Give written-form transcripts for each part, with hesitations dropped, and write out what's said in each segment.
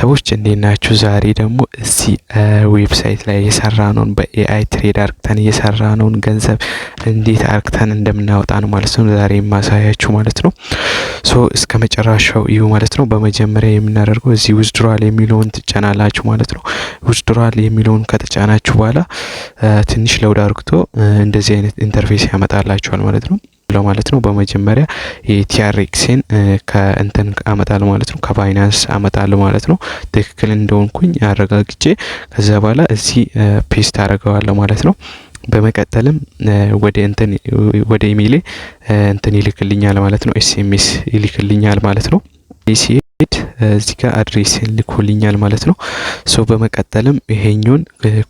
ቤተሰቦች፣ እንዴት ናችሁ? ዛሬ ደግሞ እዚህ website ላይ የሰራነውን፣ በ AI trade አርግተን የሰራነውን ገንዘብ እንዴት አርግተን እንደምናወጣ ነው ማለት ነው ዛሬ የማሳያችሁ ማለት ነው። So እስከ መጨረሻው እዩ ማለት ነው። በመጀመሪያ የምናደርገው እዚህ withdrawal የሚለውን ትጫናላችሁ ማለት ነው። Withdrawal የሚለውን ከተጫናችሁ በኋላ ትንሽ load አርግቶ እንደዚህ አይነት interface ያመጣላችኋል ማለት ነው። በመጀመሪያ የ TRX ን ከእንትን አመጣለሁ ማለት ነው፣ ከ Binance አመጣለሁ ማለት ነው። ትክክል እንደሆንኩኝ አረጋግጬ ከዛ በኋላ እዚህ paste አደርገዋለሁ ማለት ነው። በመቀጠልም ወደ እንትን ወደ ኢሜይሌ እንትን ይልክልኛል ማለት ነው። SMS ይልክልኛል ማለት ነው። ሲሄድ እዚህ ጋር address ልኮልኛል ማለት ነው። So በመቀጠልም ይሄኛውን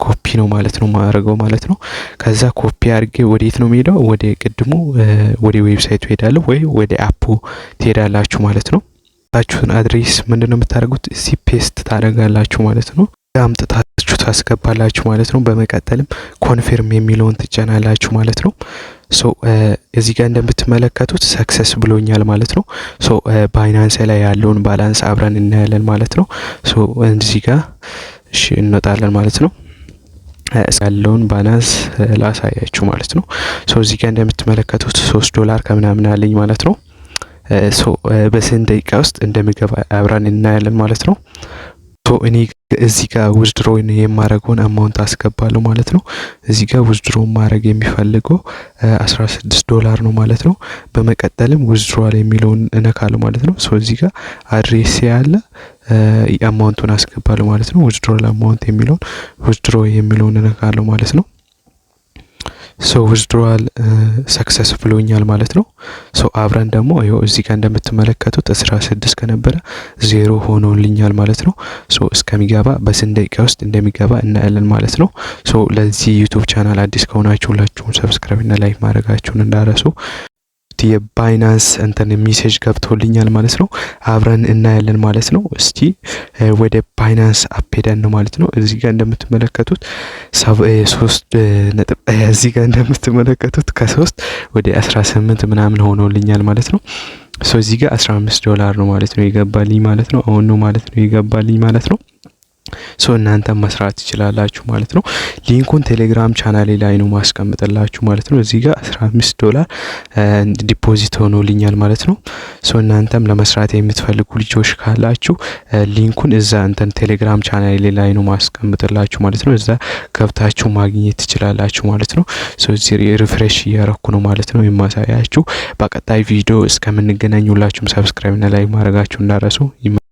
ኮፒ ነው ማለት ነው ማድረገው ማለት ነው። ከዛ ኮፒ አድርጌ ወዴት ነው የሚሄደው? ወደ ቅድሙ ወደ website ኡ ሄዳለሁ ወይ ወደ app ኡ ትሄዳላችሁ ማለት ነው። ታችሁን address ምንድን ነው የምታደርጉት? እዚህ paste ታደርጋላችሁ ማለት ነው። አምጥታችሁ ታስገባላችሁ ማለት ነው። በመቀጠልም confirm የሚለውን ትጫናላችሁ ማለት ነው። So እዚህ ጋር እንደምትመለከቱት success ብሎኛል ማለት ነው። So Binance ላይ ያለውን balance አብረን እናያለን ማለት ነው። So እዚህ ጋር እሺ እንወጣለን ማለት ነው። ያለውን balance ላሳያችሁ ማለት ነው። So እዚህ ጋር እንደምትመለከቱት 3 ዶላር ከምናምን አለኝ ማለት ነው። So በስንት ደቂቃ ውስጥ እንደሚገባ አብረን እናያለን ማለት ነው። So እኔ እዚህ ጋር withdraw የማደርገውን amount አስገባለሁ ማለት ነው። እዚህ ጋር withdraw ማድረግ የሚፈልገው 16 ዶላር ነው ማለት ነው። በመቀጠልም withdrawal የሚለውን እነካለሁ ማለት ነው። So እዚህ ጋር address ያለ amount ኡን አስገባለሁ ማለት ነው። Withdrawal amount የሚለውን፣ withdraw የሚለውን እነካለሁ ማለት ነው። So withdrawal success ብሎኛል ማለት ነው። So አብረን ደግሞ ይኸው እዚህ ጋር እንደምትመለከቱት 16 ከነበረ ዜሮ ሆኖልኛል ማለት ነው። So እስከሚገባ፣ በስንት ደቂቃ ውስጥ እንደሚገባ እናያለን ማለት ነው። So ለዚህ YouTube channel አዲስ ከሆናችሁ ሁላችሁም subscribe እና like ማድረጋችሁን እንዳትረሱ። የ Binance እንትን message ገብቶልኛል ማለት ነው። አብረን እናያለን ማለት ነው። እስቲ ወደ Binance app ሄደን ነው ማለት ነው። እዚህ ጋር እንደምትመለከቱት ሶስት ነጥብ፣ እዚህ ጋር እንደምትመለከቱት ከ3 ወደ 18 ምናምን ሆኖልኛል ማለት ነው። So እዚህ ጋር 15 ዶላር ነው ማለት ነው የገባልኝ ማለት ነው። አሁን ነው ማለት ነው የገባልኝ ማለት ነው። So እናንተም መስራት ትችላላችሁ ማለት ነው። Link ኡን Telegram channel ኤ ላይ ነው ማስቀምጥላችሁ ማለት ነው። እዚህ ጋር 15 ዶላር deposit ሆኖልኛል ማለት ነው። So እናንተም ለመስራት የምትፈልጉ ልጆች ካላችሁ link ኡን እዛ እንትን Telegram channel ኤ ላይ ነው ማስቀምጥላችሁ ማለት ነው። እዛ ገብታችሁ ማግኘት ትችላላችሁ ማለት ነው። So እዚህ refresh እያረኩ ነው ማለት ነው የማሳያችሁ። በቀጣይ ቪዲዮ እስከምንገናኝ ሁላችሁም subscribe እና like ማድረጋችሁ እንዳትረሱ።